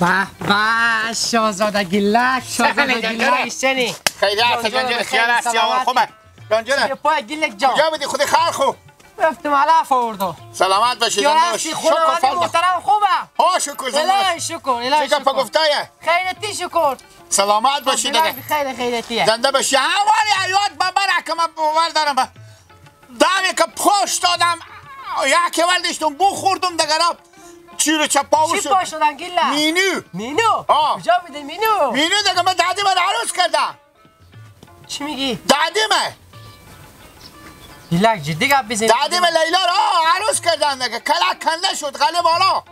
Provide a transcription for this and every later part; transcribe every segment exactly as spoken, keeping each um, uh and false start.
به به، شاهزاده گیلک، شاهزاده گیلک، شنی. خیلی هستی جان جان، خیلی خیال هستی، سلامتی. خوبه. جان جان. یه پای گیلک جان. کجا بودی خودی خلق خو؟ رفتم علف آوردم. سلامت باشی، یا زنده باشی. هستی خانواده محترم خوبه؟ ها، شکر، زنده باشی. الهی شکر، الهی شکر. چه گپ گفتایه؟ خیرتی شکر. سلامت باشی دیگه. خیلی خیرتیه. زنده باشی. هواری حیات ببره که من باور دارم. دمی که پشت دادم، یکی ور داشتم، بخوردم دیگه را. چی رو چه پاوش چی شد؟ پشت دادن گیلک؟ مینو. مینو؟ آه. کجا بوده مینو؟ مینو دیگه من دادی من عروس کردم. چی میگی؟ دادی من. گیلک جدی گپ بزن. دادی من لیلا را عروس کردن دیگه. کلک کنده شد، غلی بالا.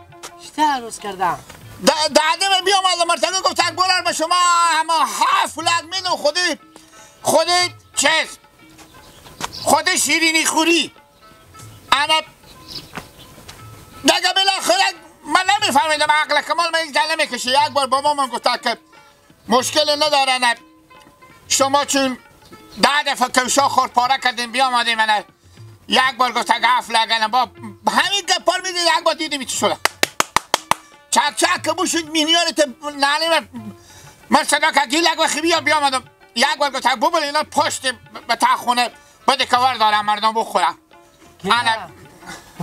چی عروس کردن؟ د-، دادی من بیام از مرتبه گفت، اکبر به شما همه هفت لک مینو خودی، خودی چیز. خود شیرینی خوری. انا دیگه بالاخره من نمی‌فهمیدم، عقل کمال من یک جا نمی‌کشه. یک بار بابا من گفته که مشکل نداره، نه شما چون ده دفعه کوشا خور پاره کردیم بیامدیم، نه یک بار گفته که اف لگنه با همین گپار میگه، یک بار دیدیم چی شده. چک چک که بوشید مینیار ته نالی من، من صدا که گیلک و خیبیا بیامدم. یک بار گفت ببر اینا پشت به تا خونه بده که ور دارم مردم بخورم. گیلک. انا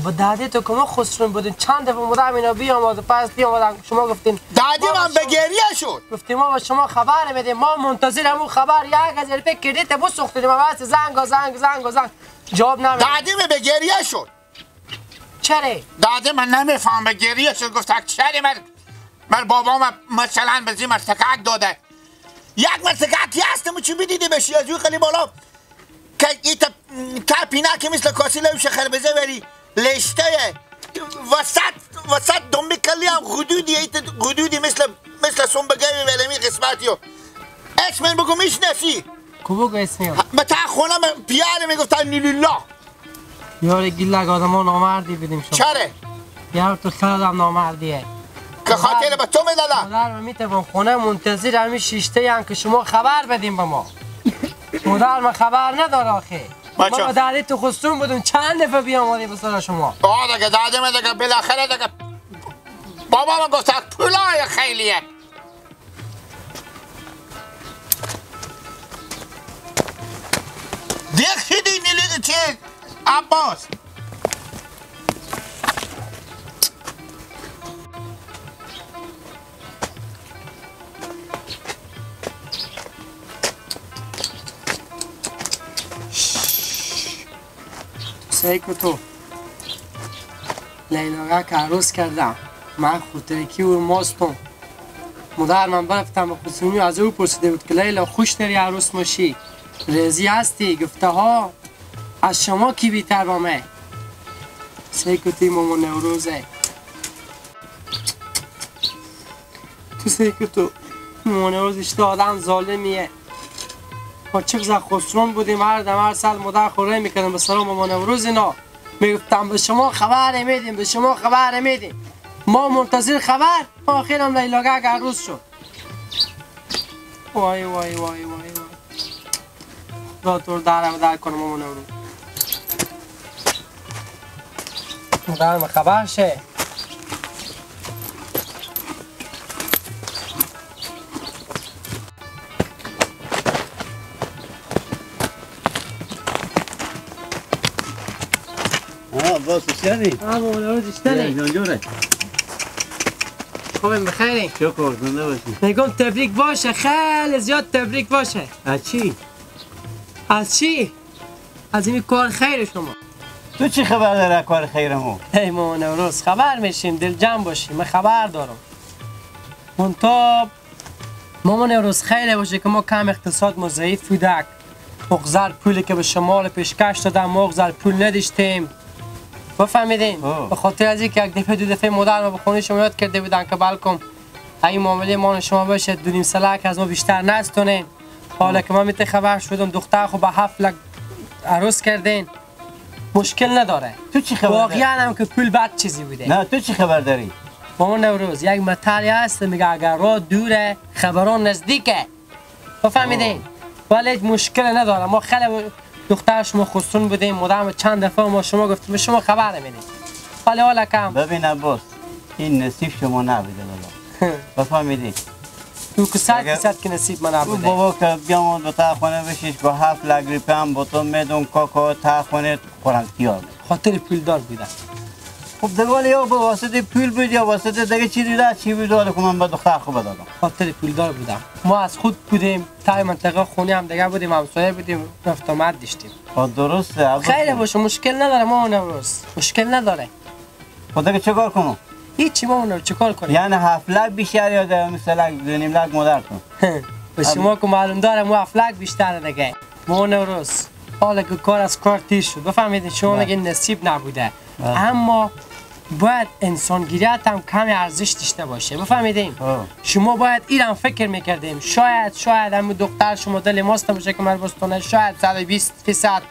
با دادی تو کمو خسرون بودین، چند دفعه مدام اینا بیامد، پس بیامدن، شما گفتین دادی ما من به به شما گریه شد. گفتیم ما به شما خبر میدیم، ما منتظر همون خبر، یک هزار فکر کردی ته بسوختیم، ما بس زنگ و زنگ، زنگ و زنگ، جواب نمیدیم. دادی من به گریه شد. چره؟ داده من نمی‌فهمم، گریه شد، گفت: «اک چره مر، مر بابا ما مثلاً به زی مرتکک داده.» یک مرتککی هستم، چی بدیدی بشی از اوی خیلی بالا. که ایتا کپینه که مثل کاسی لوش خربزه بری، لشته وسط، وسط دنبی کلی هم غدودی، ایتا غدودی مثل، مثل سنبگه بی ولمی قسمتی و اسم من بگو میشناسی؟ کو بگو اسمی؟ به تا خونه من پیاده می‌گفتن نیلولا. یار گیلک، آدما نامردی بدیم شما. چره؟ یار تو خیلی آدم نامردیه. که خاطر به تو می‌دادم. مادر من می‌توان خونه منتظر همین شیشته هم که شما خبر بدیم به ما. مادر من خبر نداره آخه. بچه. ما به دادی تو خستون بودم چند دفعه بیامدی به سر شما. آه دیگه دادی من دیگه بالاخره دیگه. بابا من گفت پولای خیلیه. دیخ شدی نیلی چی؟ عباس. سیکو تو. لیلاگه که عروس کردم، من خود ترکی و ماستم. مادر من برفتم به خسرونی، از او پرسیده بود که لیلا خوش داری عروس ماشی؟ راضی هستی؟ گفته ها. از شما کی بیتر با مه؟ سیکو تی ماما نوروزه. تو سیکو تو. ماما نوروز اشته آدم ظالمیه. ما چه بزن خسرون بودیم، هر دم هر سال مادر خوره می‌کردم به سلام ماما نوروز اینا. می‌گفتم به شما خبر می‌دیم، به شما خبر می‌دیم. ما منتظر خبر، آخر هم لیلاگه عروس شد. وای، وای، وای، وای، وای. خدا تو رو در و در کنه ماما نوروز. مادر من خبر شه. ها، باز بسیاری. ها، ماما نوروز اشتنی. جان جوره. خوبیم، بخیری؟ شکر، زنده باشی. می‌گم تبریک باشه، خیلی زیاد تبریک باشه. از چی؟ از چی؟ از این کار خیر شما. تو چی خبر داره کار خیرمو؟ ای ماما نوروز، خبر می‌شیم، دل جمع باشیم، من خبر دارم. منتها ماما نوروز، خیلی باشه که ما کم اقتصاد ما ضعیف بودک. اقذر پولی که به شما پیشکش دادم، ما اقذر پول نداشتیم. بفهمیدین؟ آه. به خاطر از اینکه یک دفعه دو دفعه مادر ما به خونه شما یاد کرده بودن که بلکم این معامله ما و شما بشه، دو نیم سلک از ما بیشتر نستونین. حالا که من می‌ته خبر شدم، دختر خو به هفت لک عروس کردین، مشکل نداره. تو چی خبر داری؟ واقعاً هم که پول بد چیزی بوده. نه، تو چی خبر داری؟ ماما نوروز، یک متلی هست میگه: «اگر راه دوره، خبران نزدیکه.» بفهمیدین؟ آه. ولی هیچ مشکل نداره. ما خیلی دختر شما خستون بودیم، مدام چند دفعه ما شما گفتیم، شما خبر می‌دیم. ولی حالا کم. ببین عباس، این نصیب شما نبوده بابا. بفهمیدی؟ تو که صد اگر فیصد که نصیب من او نبوده. بابا که بیام دو تا خونه بشیش، با هفت لک روپیه هم با تو می‌دم، کاکا تا خونه خورم تیار. خاطر پولدار بودم. خب دیگه، ولی یا به واسطه پول بود یا واسطه دیگه چیزی، ده چی بود، ولی که من به دختر خوب دادم. خاطر پولدار بودم. ما از خود بودیم، تا منطقه خونی هم دیگه بودیم، همسایه بودیم، رفت آمد داشتیم. خب درسته، عباس خیلی جان. باشه، مشکل نداره، ما اون روز مشکل نداره. خب دیگه چه کار کنم؟ هیچی، ما اون رو چه کار کنیم؟ یعنی هفت لک بیشتر یا ده مثلا دو نیم لک مادر کن؟ به شما که معلوم داره، ما هفت لک بیشتر دیگه. ما اون روز حالا که کار از کار تیر شد، بفهمیدین شما بله. دیگه نصیب نبوده. بله. اما باید انسانگیریت هم کمی ارزش داشته باشه، بفهمیدین؟ آه. شما باید ایرم فکر می‌کردیم، شاید، شاید همون دختر شما دل ماست باشه که من بستونه، شاید صد و بیست فیصد،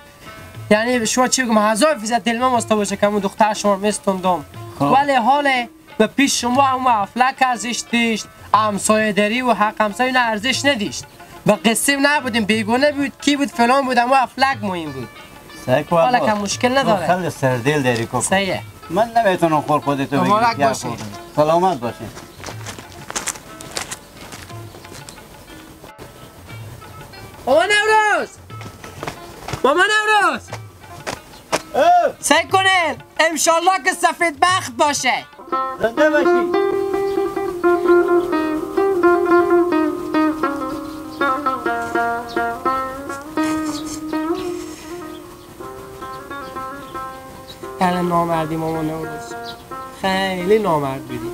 یعنی شما چی بگم، هزار فیصد دل من ماست باشه که همون دختر شما میستوندم. خب. ولی حالا به پیش شما همون هفت لک ارزش داشت، همسایه داری و حق همسایه اینا ارزش نداشت. و قصه نبودیم، بیگانه بود، کی بود، فلان بود، اما هفت لک مهم بود. سعی کو حالا عباس. که مشکل تو نداره. خیلی سردل داری کاکا. صحیحه. من نمی‌تونم خور خودتو بگیرم. مبارک باشی. سلامت باشی. ماما نوروز! ماما نوروز! اه! سعی کنین، انشالله که سفید بخت باشه. زنده باشی. یعنی نامردی ماما نوروز. خیلی نامرد بودی.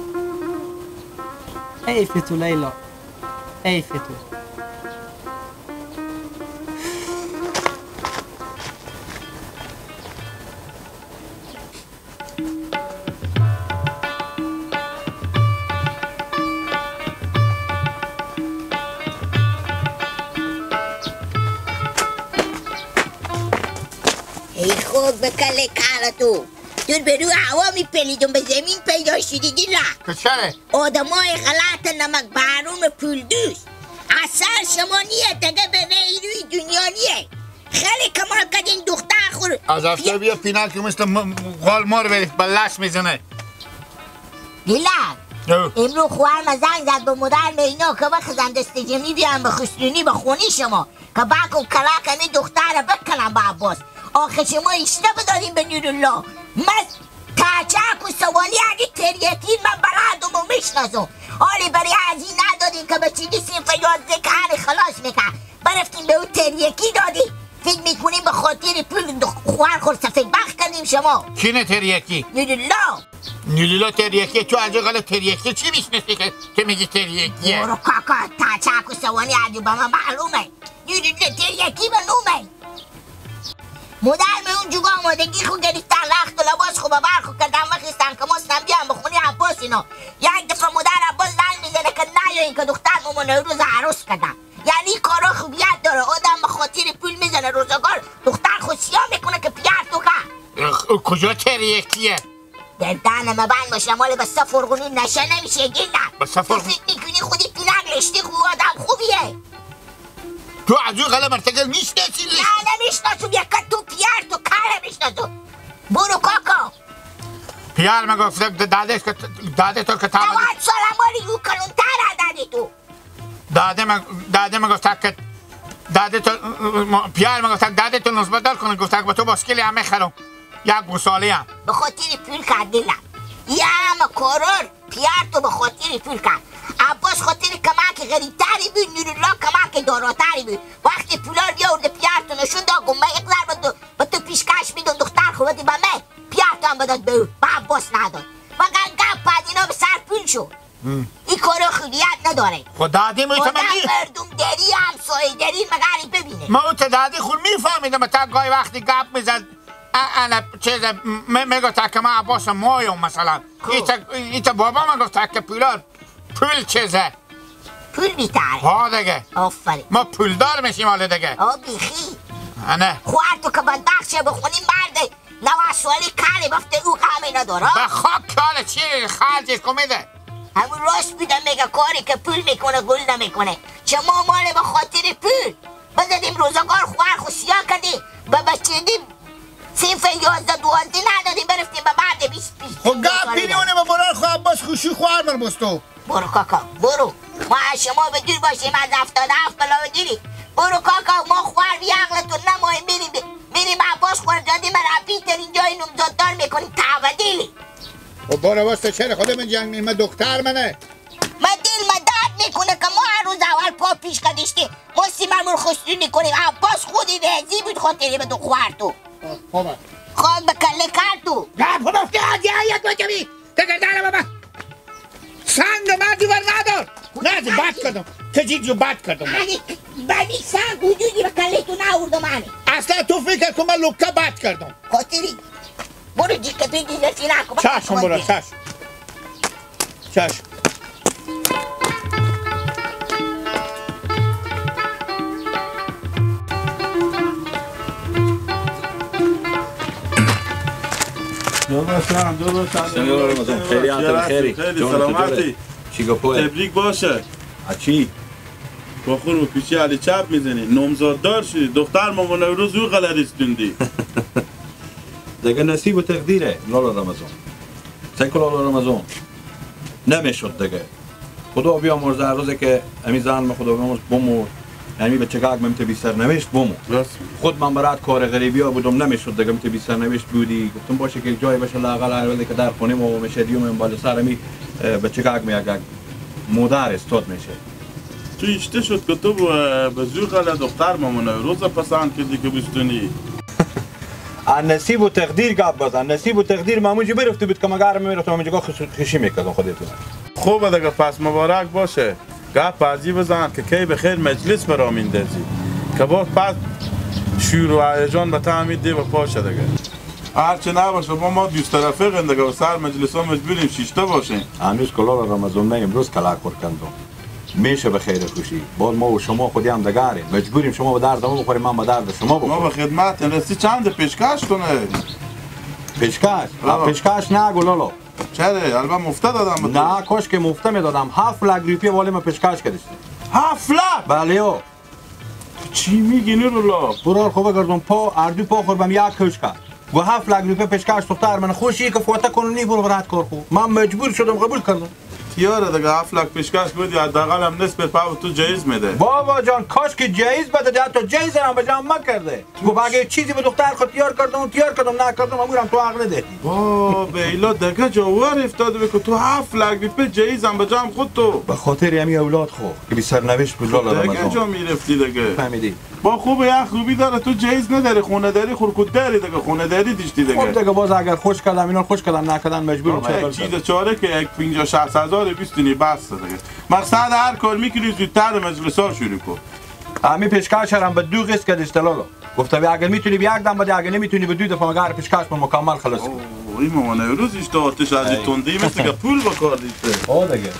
حیف تو لیلا. حیف تو. ای خود بکله کار تو. دور به رو هوا می‌پریدم، به زمین پیدا شدی دیلا. که چره؟ آدمای غلط نمک بارون و پول دوست. اثر شما نیه، دگه به ری روی دنیا نیه. خیلی کمال کردین دختر خور. از هفته بیا پینا که مثل م-، غال مار به بلش می‌زنه. دیلا، او. امرو خواهر ما زنگ زد به مادر مینا که بخزن دست جمی بیان به خسرونی به خونی شما. که باکو کلاک همی دختر بکنم با عباس. آخه شما اشته بداریم به نورالله. من تا چاک و سوالی اگه تریاکی من بلدم و میشناسم. حالی برای ازی نداریم که بچگی صنف یازده کار خلاص می‌کن. برفتیم به اون تریاکی دادی. فکر می‌کنیم به خاطر پول دخ-، خوار خور سفید بخت کردیم شما. کی نه تریاکی؟ نورالله. نورالله تریاکی، تو از قال تریاکی چی می‌شناسی که، که می‌گی تریاکیه؟ برو کاکا، تا چاک و سوانی عجب به من معلومه. نورالله تریاکی به نومه. مادر من اون جوگا آمادگی خو گرفتن، رخت و لباس خو به بر خو کردن، مخیستن که مستن بیان به خونی عباس اینا. یک دفعه مادر عباس زنگ می‌زنه که نه، یا اینکه دختر ماما نوروز عروس کردن. یعنی کارا خوبیت داره، آدم به خاطر پول می‌زنه روزگار، دختر خو سیاه می‌کنه که پیار تو که. خ-، کجا تریاکیه؟ دندان ما بند باشه، مال به صف فرغونی نشه نمیشه، گیلن. به صف فرغون- تو فکر می‌کنی خودی پینک لشتی خو آدم خوبیه؟ تو از اون غلط مرتگل می‌شناسی؟ نه، نمی‌شناسم، یک تو پیار تو کار می‌شناسم. برو کاکا. پیار من گفت، داده که، داده تو که تا نود سال مالی او کلونتر دادی تو. داده من، داده من گفت که، داده تو، پیار من گفت، داده تو نسبت دار کنه، گفت که با تو باسکلی هم می‌خرم. یک گوساله هم. به خاطر پول کرد دلم. یه همه کارار پیار تو به خاطر پول کرد. عباس خاطر کمک غریبتری بود، نورالله کمک داراتری بود. وقتی پولار بیاورده پیار تو نشون دا، گم من یک ضربه دو، به تو پیشکش می‌دم، دختر خودی به من. پیار تو هم بداد به او، به عباس نداد. مگر گپ از اینا به سر پول شد. این کارا خوبیت نداره. خدا دیم آدم مردم دری، همسایه دری، مگری ببینه. ما او تا دادی خود می‌فهمیدم، تا گاهی وقتی گپ می‌زد، ا-، انا چیز، م-، می‌گفت که من عباس مایم مثلا. خب. ایتا، ایتا بابا من گفت که پولار پول چیزه. پول بیتره. ها دیگه. آفرین. ما پولدار می‌شیم حالا دیگه. آه، بیخی. نه. خوار تو که بدبخت شه بخونی مرد نود سالی کاری بفته او غمی نداره. به خاک کار چی خرجش کمیده؟ همون راست بوده میگه کاری که پول می‌کنه گل نمی‌کنه. شما مال به خاطر پول بزدیم روزگار خوار خو سیاه کردی. به بچگی صنف یازده دوازده ندادیم برفتیم به بعد بیست بیست. خب گپ پیری اونه به برار خو عباس خوشی خوار من بستو. برو کاکا، برو. ما از شما به دور باشیم، از هفتاد و هفت بلا بدونی. برو کاکا، ما خوار بی عقلتون نماییم، میریم، میریم عباس خورجادی مرا پیترین جای نمزاددار می‌کنیم، تعبدیلی. و برو واسه شهر خود من جنگ نیم، من دختر منه. من دل من درد می‌کنه که ما هر روز اول پا پیش کدیشتی. ما سیممون خشکی می‌کنیم. عباس خودی راضی بود خاطری به تو خوار تو. خب. خب به کله کرد تو. گپ خب افتی آجی آیت با جبی. تگردانه بابا. سنگ مردی ور ندار. نه، بد کردم. تجید جو بد کردم. اگه بدی سنگ وجودی به کله تو ناوردم آنی. اصلاً تو فکر کن من لکه بد کردم. خاطری. برو جیکه تو دیگه سینا کن. چشم برو، چشم. چشم. دور باشم، دور باشم. سلام علیکم. خیلی، خیلی، خیلی. خیلی جان تو سلامتی. جوره؟ چی گپوه؟ تبریک باشه. ا چی؟ با خور و پیچی علی چپ می‌زنی. نامزاددار شدی. دختر ماما نوروز او غلط استوندی. دگه نصیب و تقدیره، لالا رمضان. سه کو لالا رمضان. نمی‌شد دگه. خدا بیامرزه، هر روزه که امی زن ما خدا بیامرز بمرد، یعنی به چگاگ من ته بی سرنوشت بمرد. راست می‌گی. خود من برات کار غریبی ها بودم، نمی‌شد دگه من ته بی سرنوشت بودی. گفتم باشه که یک جای باشه، لااقل هر وقتی که در خونه ما و میشه دیوم این بالا سر امی، اه، به چگاگ میگه مادر استاد می‌شه. تو ایشته شد که تو ب-، به زو غله دختر ماما نوروز پسند کردی که بستونی. ا نصیب و تقدیر گپ بزن. نصیب و تقدیر ماموجی برفته بود که مگر می‌رفتم همینجا خش-، خشی می‌کردم خودتون. خوبه دگه، پس مبارک باشه. گپ ازی بزن که کی به خیر مجلس برا میندازی. که باز پس شور و هیجان به تعمید دی و پاشه دگه. هرچی نباشه، ما، ما دوست رفیقیم دگه و سر مجلس ها مجبوریم شیشته باشیم. هنوز کلال رمضان نه، امروز کلا کور کندم. میشه به خیر خوشی. باز ما و شما خودی هم دگریم. مجبوریم شما به درد ما بخوریم، من به درد شما ما بخورم. به خدمت رسی. چند پیشکش کنه؟ پیشکش؟ آه. پیشکش نه، گلالا. چره؟ البته مفته دادم به تو. نه، کاش که مفته می‌دادم. هفت لک روپیه والی ما پیشکش کردش. هفت لک؟ بله، او. تو چی می‌گی نورالله؟ برار خوبه گردم پا، اردو پا خور بم یک کوچ کرد. گو هفت لک روپیه پیشکش دختر من خوشی که فوته کنونی برو برات کار خو. من مجبور شدم قبول کردم. تیاره دگه هفت لک پیشکش بودی، حداقل هم نصف پا تو جایز می‌ده. بابا جان، کاش که جایز بده، حتی جایز هم به جا مکرده. گو اگه چیزی به دختر خود تیار کردم، تیار کردم، نکردم، امور هم تو حق نداری. با بیلا دگه جا ور افتاده بکن، تو هفت لک بی پی جایز هم به جا هم خود تو. به خاطر همی اولاد خو، که بی سرنوشت بود لالا دگه رمضان. جا می‌رفتی دگه. فهمیدی؟ با خوب یک روبی داره، تو جایز نداری، خونه داری، خورکوت داری دگه، خونه داری دیشتی دگه. خب دگه، باز اگر خوش کردم، اینا خوش کردم، نکردن مجبورم. بابا، چه یک کار چیز کنم؟ چاره که یک پنجاه شصت هزار بیستونی بس دگه. مقصد هر کار می‌کنی زودتر مجلس ها شروع کن. همی پیشکش هم به دو قسط کردش دلالا. گفته بیا اگر می‌تونی بیا یک دم بده، اگر نمی‌تونی به دو دفعه مگر پیشکش به مکمل خلاص کن. اوه، این ماما نوروز ایشته آتش از این ای. تندی مثل که پول بکار دیسته. آه دگه.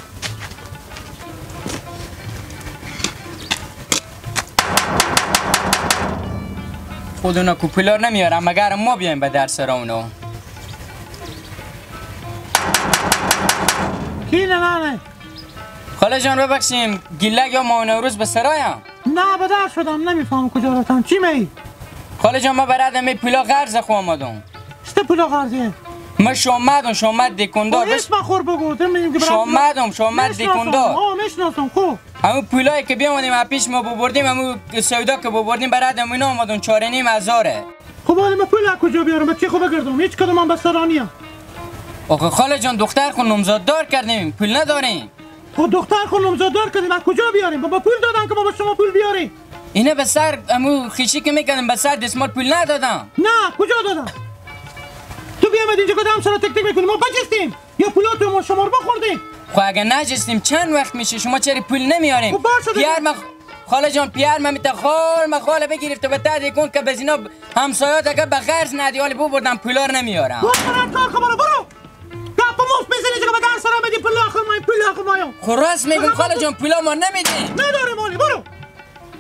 خود اونا کو پولا نمیارن، مگر ما بیایم به در سر اونا. کی ننه؟ خاله جان، ببخشیم، گیلک یا ماه نوروز به سرایم؟ نه، به در شدم، نمی‌فهمم کجا رفتم. چی می‌گی؟ خاله جان، ما برات می پولا قرض خو آمدم. چه پولا قرضیه؟ من شامدم، شامد دیکوندار. خب، بس اسم خور بگو، تو می‌گی که برات شامدم، شامد می‌شناسم. دیکوندار. آه، می‌شناسم، خب. همون پولایی که بیامدیم، از پیش ما ببردیم، همون سودا که ببردیم، برات همینا آمدم، چهار و نیم هزاره. خب، حالا من پول از کجا بیارم؟ به چی خو بگردم؟ هیچ کدوم هم به سرا نیم. آخه خاله جان، دختر خو نامزاددار کردیم، پول نداریم. خب دختر خو نامزاددار کردیم، از کجا بیاریم؟ بابا پول دادن که ما به شما پول بیاریم. اینه به سر، امو خیشی که می‌کردم، به سر دستمال پول ندادم. نه، کجا دادم؟ تو بیامد اینجا کدام سر تک تک می‌کنی؟ ما بجستیم. یا پولاتو ما شما رو بخوردیم. خو اگه نجستیم چند وقت می‌شه؟ شما چرا پول نمیاریم؟ خب باشه دیگه. پیار ما خ-، خاله جان، پیار ما می‌ته خال، ما خاله بگرفته به تدی کن که بزینا همسایات اگه به قرض ندی، حالی ببردم پولا رو نمیارم. برو، برو، کار خبره، برو. گپ مفت می‌زنی، چه که به در سرا می‌دی، پول آخر مایم، پول آخر مایم. خب راست می‌گم خاله جان، پولا ما نمی‌دیم. نداره مالی، برو.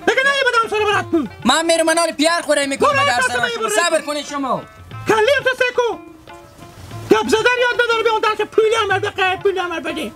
دیگه نه بدم سر برات پول. من می‌رم، من حال پیار خوره می‌کنم، برو، در دست سرا می‌برم. صبر کنید شما. کلی تو سکو. گپ زدن یاد نداره، بیا اون درس پولی هم بده، پولی هم بده.